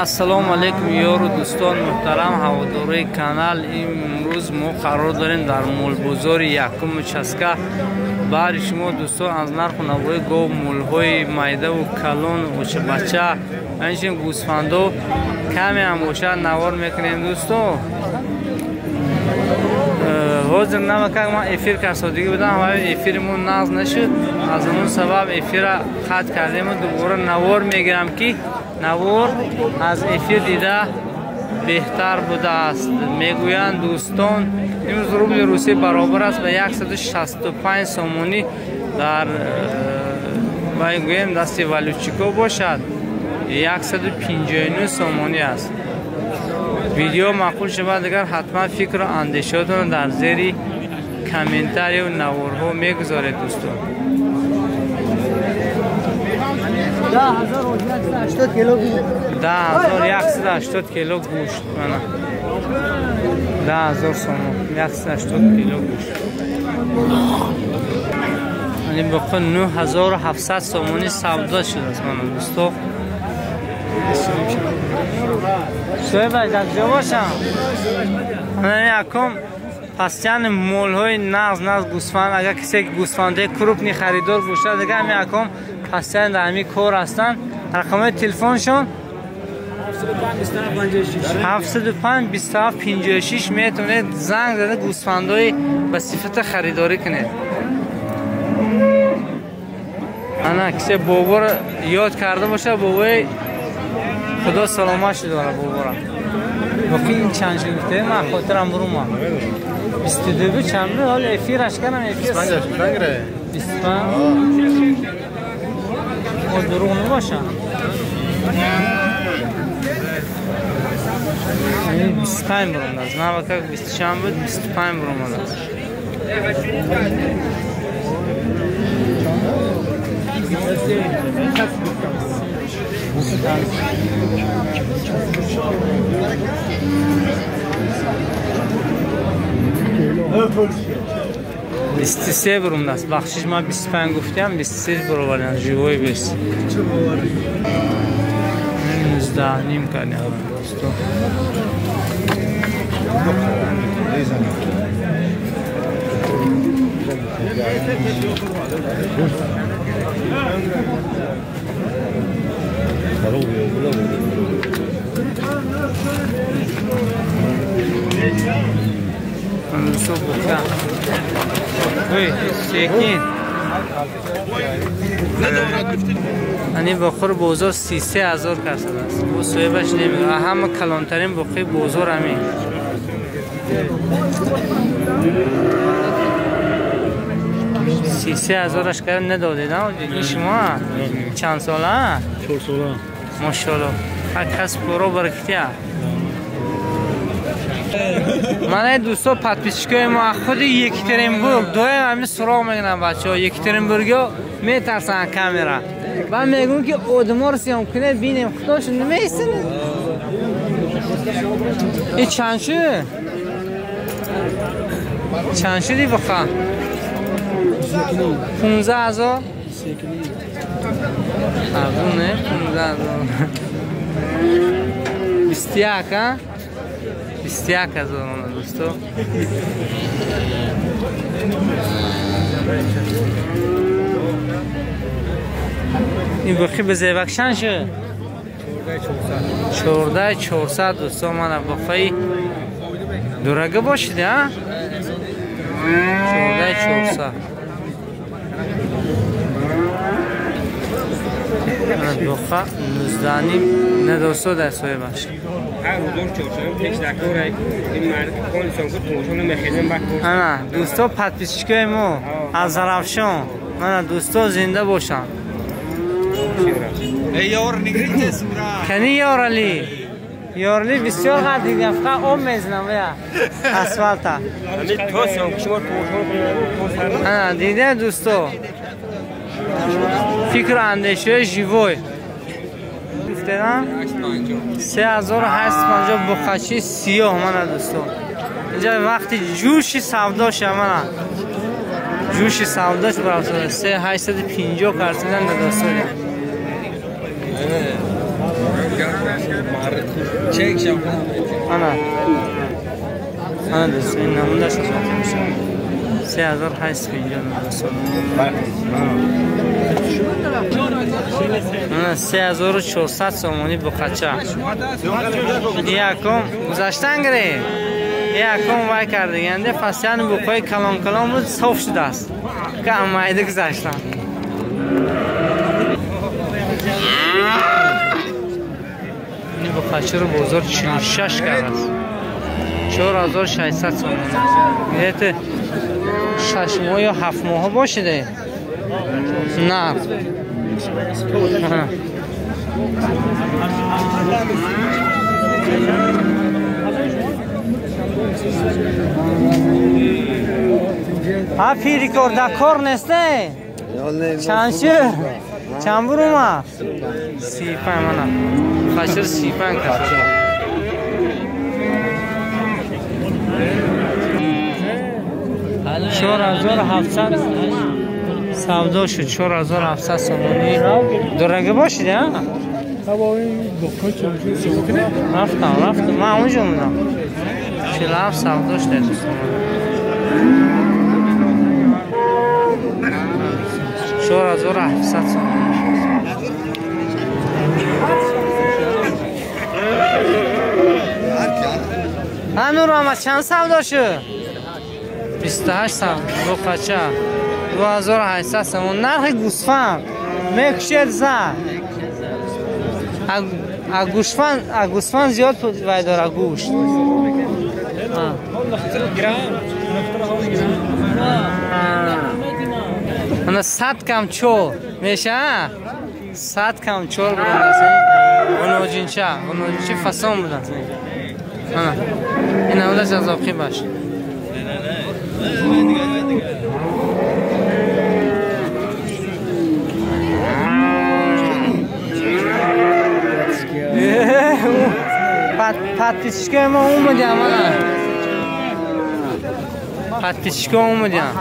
Ассалому алайкум ёру дӯстон муҳтарам ҳаводорои канал. Имрӯз мо қарор дорем дар молбозори якум участка. Баҳри шумо дӯстон аз нарху навои гов, молҳои майдаву калон, очабача, инчунин гӯсфандо каме ҳам бошад навор мекунем дӯсто. Ҳозир навакак ман эфир карсодигӣ будам ва эфири мо нағз нашуд. Аз он сабаб эфира қатъ кардему дубора навор мегирам ки навор аз эфир дида беҳтар будааст. Мегӯянд дӯстон, имрӯз рубли русӣ баробар аст ба 165 сомонӣ дар гӯем дасти валютчико бошад 159 сомонӣ аст. Видео маъқул шавад дигар ҳатман фикру андешаотонро дар зери комментарию наворҳо мегузоред дӯстон. 10180 кило гӯшт, мана 10000 сомон, 180 кило гӯшт. Ин боқи 9700 сомонӣ савдо шудааст мана дӯсто. Соҳибаш дар куҷо бошам? Мана якум пастяни молҳои нағз нағз гӯсфанд, агар кисе гӯсфандаи крупни харидор бошад, дигар ҳамин якум пастяни дар ҳамин кор ҳастанд. Рақамҳои телефоншон 705 27 56 метавонед занг зада гӯсфандҳои ба сифата харидорӣ кунед. Ана кисе боборо ёд карда бошад, бобои худо саломат дора бобора. Боқи ин чанд шуд гуфте? Ман хотирам бурума. 22 буд чанд буд? Ҳоло эфираш кардам, эфир 25. О дурӯғ набошам. 25 буромадааст. Навакак 20 чанд буд, 25 буромадааст. Бист се бурумдааст. Бахшиш, ман 25 гуфтям, 23 буровардам. Живой бес. 19 ним кардям дӯсто. Дӯсто бука. Ой, секин. Ани бохур бозор 33000 касад аст. Бо соҳибаш намегӯяд. Ҳама калонтарин боқии бозор ҳамин. 33000аш карда надодед, ин шумо чанд сола? 4 сола. Мошалло. Ҳар кас поро баракатия. Мана дӯсто подписчикои мо аз худи Екатеринбург доим ҳамин суроғ мекунанд бачаҳо. Екатеринбургиҳо метарсанд камера. Баъд мегӯем ки одаморо съём кунед бинем худошон намеистанд. И чанд шуд? Чанд шуди буқа? 15000? Арзун не? 15000. 21, а? 21000 мана дӯсто. Ин боқи ба зебак чанд шуд? 14400 дӯсто, мана боқаи дурага бошид, а? 14400. Боқа 19 ним надосто дар соҳибаш. Ана дӯсто подписчикои мо аз Зарафшон, мана дӯсто зинда бошанд. Кани ёрали? Ёрали бисёр қад дидам, фақат об мезанам я асфалта. Ана дида дӯсто. Фикру андешаҳои живой. Гуфтедам 3850 буқачи сиёҳ мана дӯсто. Инҷа вақти ҷӯши савдоша мана. Ҷӯши савдош барофтода 3850 картидан додастодем. Ана. Ана дӯст, ин намудаш аз оқибаш. 3850 сомонӣ. 3400 сомонӣ буқача. Якум гузаштан гире. Якум вай кардиганде пасяни буқои калон калон буд, соф шудааст. Ка майда гузаштан. Ин буқачаро бозор 46 кардааст. 4600 сомонӣ. Где-то 6 моҳ ё 7 моҳ бошиде. На. Ҳа пирикор да кор несте? Чанд шуд? Чанд бур омад? 35 мана. Фашир 35 кас. 4700 савдо шуд. 4700 сомонӣ. Дорага бошид, а? Рафтам, рафтам. Ман онҷо будам. 47 савдо шуд, дӯстон. 4700 сомонӣ. Ҳа Нурмамад, чанд савдо шуд? 28 савдо. Буқача 2800 сомон. Нархи гӯсфанд мекушед за. А гӯсфанд зиёд вай дора гӯшт. Ана 100 кам чор меша? 100 кам чор будаст. Ғуноҷинча, ғуноҷинча фасон будаст. Ана ин авлаш аз оқибаш. Подписчикои мо омадиам, ана. Подписчико омадиам.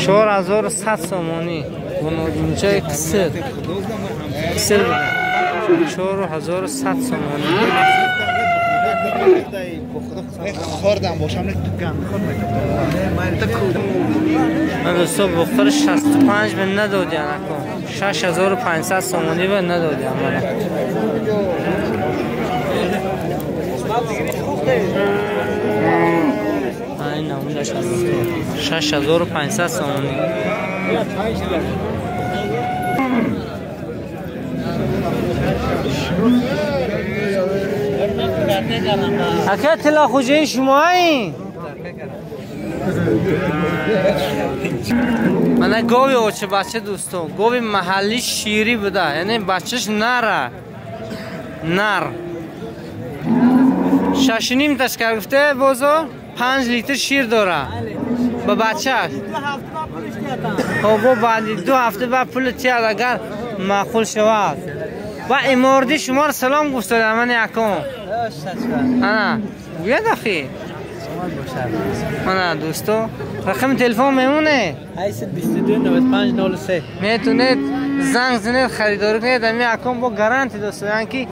4100 сомонӣ. Ғуноҷинчаи қисир. Қисир буда. 4100 сомонӣ. Хӯрдам бошам, ман дӯсто бухтар 65 бе надодиан ако. 6500 сомонӣ бе надодиан мана. Ин намудаш аз 6500 сомонӣ. Ака тила хоҷаи шумои? Мана гови оча бача дӯсто, гови маҳалли ширӣ буда, яъне бачаш нара. Нар. 6.5 ташкар гуфте бозор 5 литр шир дора. Ба бачаш. Хоб баъди 2 ҳафта баъд пули тияд агар маъқул шавад. Ва иморди шуморо салом гуфтодам ман якум. Ана, гӯяд ахи. Ана дӯсто, рақами телефон мемоне? 822 95 03. Метунед занг занед, харидорӣ кунед, ами якум бо гаранти дӯсто, яъне ки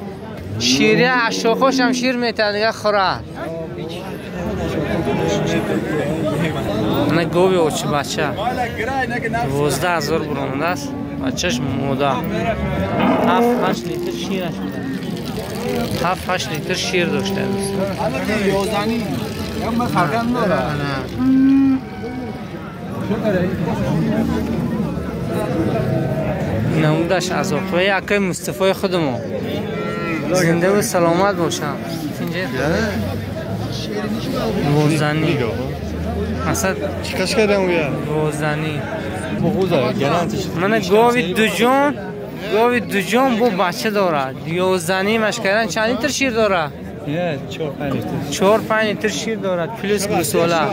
ширия аз шохошам шир метиҳад, дига хӯрад. Ана гови очи бача. 12000 буромадааст. Бачаш мода. 7-8 литр шираш буда. 7-8 литр шир дошта дӯст. Намудаш аз оқибаи акаи Мустафои худмо. Зиндаву саломат бошам. Инҷа возанӣ. Масад чикаш кардам уя? Возанӣ. Мана гови дуҷон, гови дуҷон бо бача дорад. 11.5 кардан чанд литр шир дорад? 4-5 литр. 4-5 литр шир дорад, плюс гӯсола.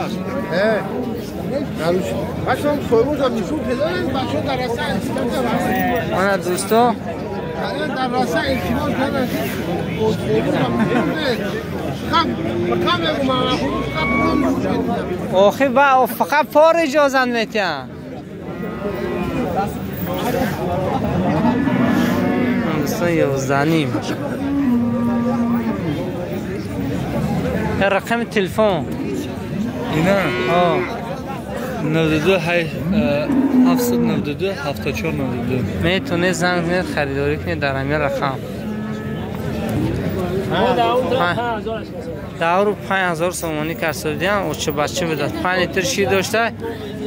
Мана дӯсто, охи ба фақат пор иҷозат метиҳанд. 11.5. رقم تلفن اینا 92 792 74 92 میتونه زنگ بزنید خریداری کنید در همین رقم. 5,000 سومانی کسب و چه بچه بداد 5 لیتر شیر داشته.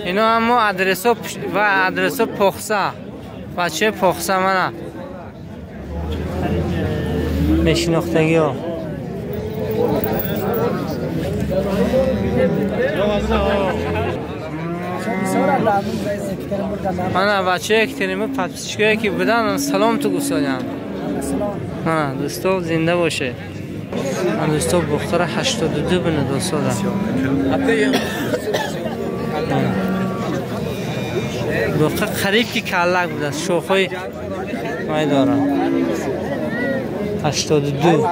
اینا اما ادرسو و ادرسو پخسه بچه پخسه منه میشناختگی ها. من بچه اکتریمو پدپسیشگاهی که بودن سلام تو گفتادیم. من دوستا زنده باشه. من دوستا بختار 82 بینه دوستا دارم. بخت قریب که کلک بوده شوخای مای دارم 82.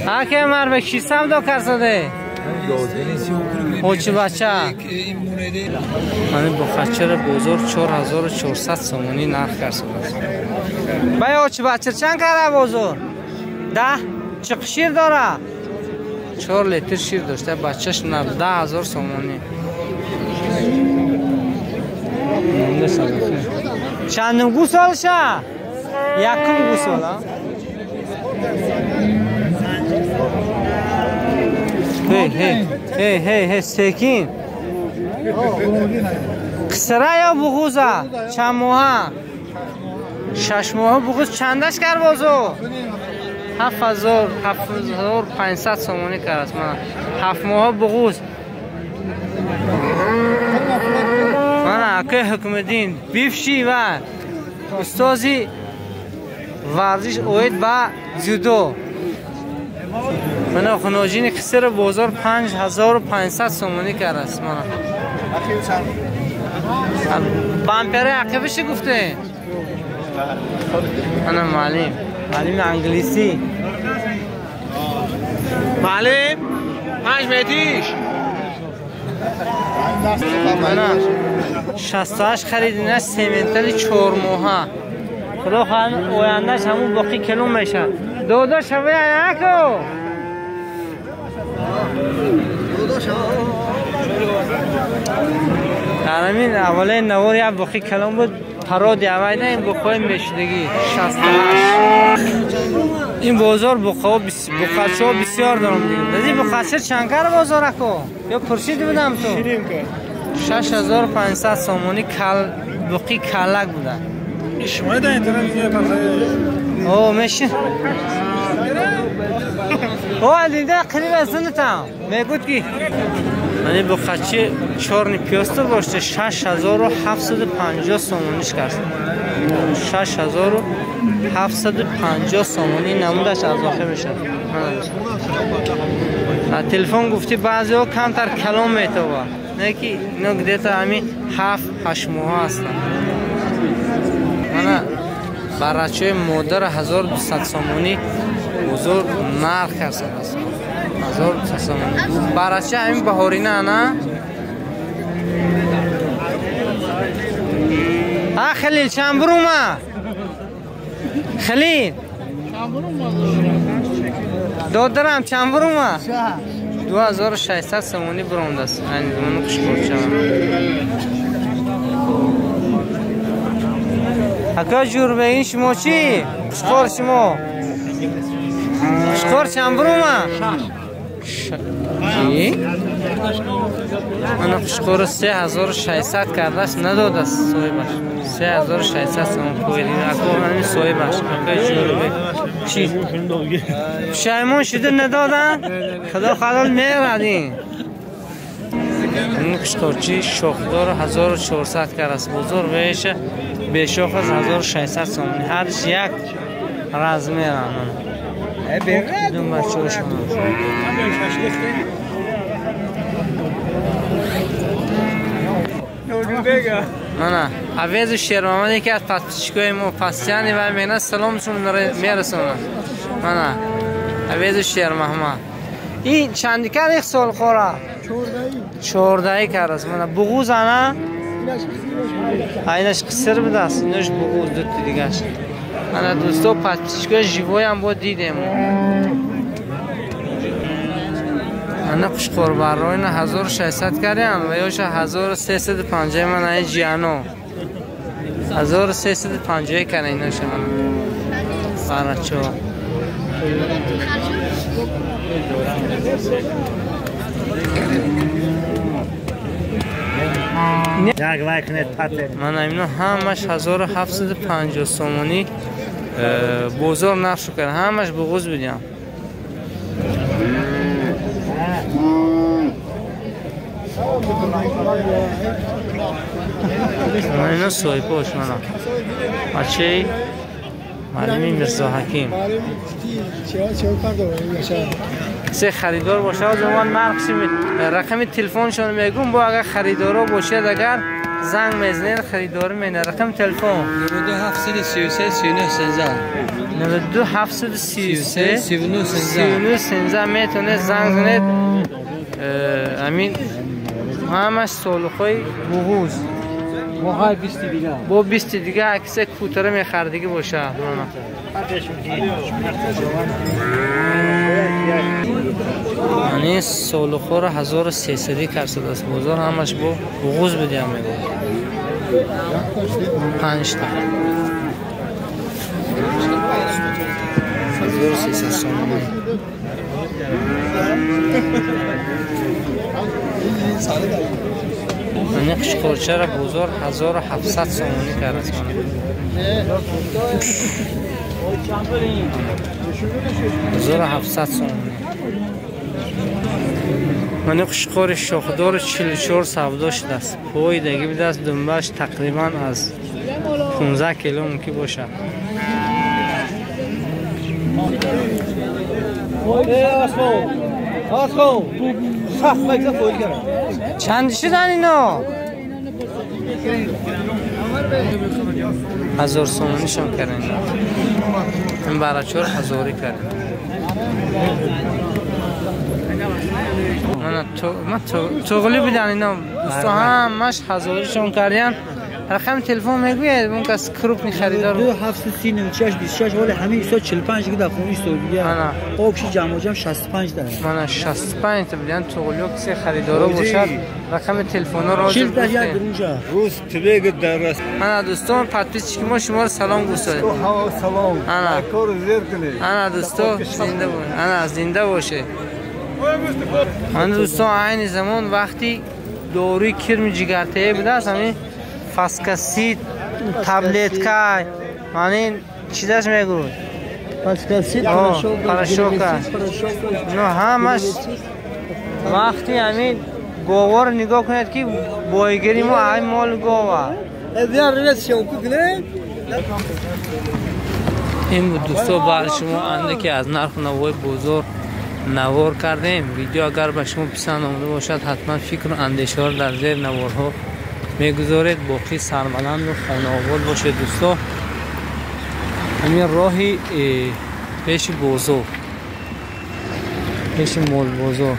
اکه مر به کیسم دو کرده اوچی بچه. من بخچه بزرگ 4400 سومونی نرخ کرده. بای اوچی بچه چند کرده بزرگ؟ 10 چه شیر داره؟ 4 لیتر شیر داشته بچهش 19000 سومونی. چندم گوسالشه؟ یکم گوساله. هی هی هی هی هی سکین قصره یا بغوزه؟ چند ماهه؟ 6 ماهه بغوز چندش کرد بازو؟ 7500 سومونی کرد است. من 7 ماهه بغوز. من اکه حکم دین بیفشی و استازی ورزش اوید با جودو. من خناجین کسر بازار 5500 سومونی کرد است. من بامپره عقبش گفته. انا معلم انگلیسی. معلم 5 متریش. انا 68 خریدینش سیمنتال 4 ماهه. خدا خواهد آیندهش همون باقی کلون میشه. دادا شوه یکو. در همین اولین نوار یک باقی کلون بود. پراد اولی این بخواه میشدگی 68. این بازار بخچه ها بسیار دارم دیگه. دیدی بخچه چند کار بازار کو؟ یا پرسید بودم تو 6500 سومونی کل بقی کلک بودن. شما در اینترنت او میشه. او دیده قریب از زنتم میگوید که من بخچه چارنی پیاسته باشه 6750 سومونیش کرد. 6750 سومونی نمودش از آخر میشه. تلفن گفتی بعضی ها کمتر کلام میتوه نه که اینا گدیتا همین 7-8 ماه هستن. من برچه مادر 1200 سومونی بزرگ نرخ هست. 1200 سومونی برچه همین بهاری نه نه ها. خلیل چند برومه؟ خلیل دادرم چند برومه؟ 2600 سومونی برومده است. این خوش برچه اکا جور به این شما چی؟ خوشخور شما خوشخور چند برومه؟ چی؟ من خوشخور 3600 کرده است نداده است صاحبش. 3600 سوم پویدین اکا همین صاحبش. اکا جور به چی؟ پشیمان شده ندادن؟ خدا خلال میردین. این خوشخورچی شاخدار 1400 کرده است. بزرگ بهشه به شاخ از 1600 سومونی هرش یک رزمه رانن. دون بچه هاشون نه عوض شیر محمد یکی از پسپچکای ما پسیانی و مینا سلامشون میرسونه. نه عوض شیر محمد این چند کار یک سال خوره 14 کار است. من بغوز انا Айнаш қисир будаст, инаш буғуз дути дигаш. Ана дӯсто, подписчикои живоям бо дидем. Ана қушқорбарроина 1600 кардям ва ёша 1350 ман ай ҷиано. 1350 кардам иноша ман. Барачо. Ман ино ҳамаш 1750 сомонӣ бозор нарх кард, ҳамаш буғуз будям. Ман ино соҳибош мана. Бачаи معلمی میرزا حکیم. سه خریدار باشه از عنوان نرخ رقم تلفنشون میگم با اگر خریدارا باشه اگر زنگ میزنید خریدار مینه. رقم تلفن 92 733 39 13 92 733 39 13 میتونه زنگ زنید. امین همش سالخوی بغوز موهای 20 دیگه با 20 دیگه عکس کوتره میخردگی باشه. یعنی سالخور 1300 کرد است بازار همش با بغوز بودی هم میگو 5 تا 1300 سومانی. من قشقورچه را بازار 1700 سومانی کرد است. 1700 سومانی. من قشقور شاخدار 44 سودا شده است. پای دیگه بوده است دنبش تقریبا از 15 کیلو ممکن باشد. چند شدن اینا؟ 1000 سومانی شون کردن. این برای 4000 کردن. من توغلی بودن اینا دوستا همش 1000 شون کردن. رقم تلفن میگوید اون کس کروپ خریدار 2 730 96 26 ولی همه ایسا 45 که در خونه ایسا دیگه آبشی جمع جمع 65 داره. من 65 تا بودن توغلیو کسی خریدارا باشد رقم تلفن رو 40 تا یک روزه روز تبیگ در راست. انا دوستان پادپیچ ما شما رو سلام گفتیم. سلام. کار زیر کنید. انا دوستا زنده باشه. انا زنده باشه. من دوستان عین زمان وقتی داروی کرم جگرته بوده است همین فاسکاسید таблетка ман чӣ даш мегӯ фаскасид порошока но ҳамаш вақти ҳамин говаро нигоҳ кунед ки бойгири мо ҳамин моли гова. Ин буд дӯсто баъди шумо андаке аз нарху навои бозор навор кардем. Видео агар ба шумо писанд омада бошад ҳатман фикру андешаҳоро дар зери наворҳо мегузоред. Боқӣ сарбаланду хонаобод бошед дӯсто. Ҳамин роҳи пеши бозор, пеши молбозор.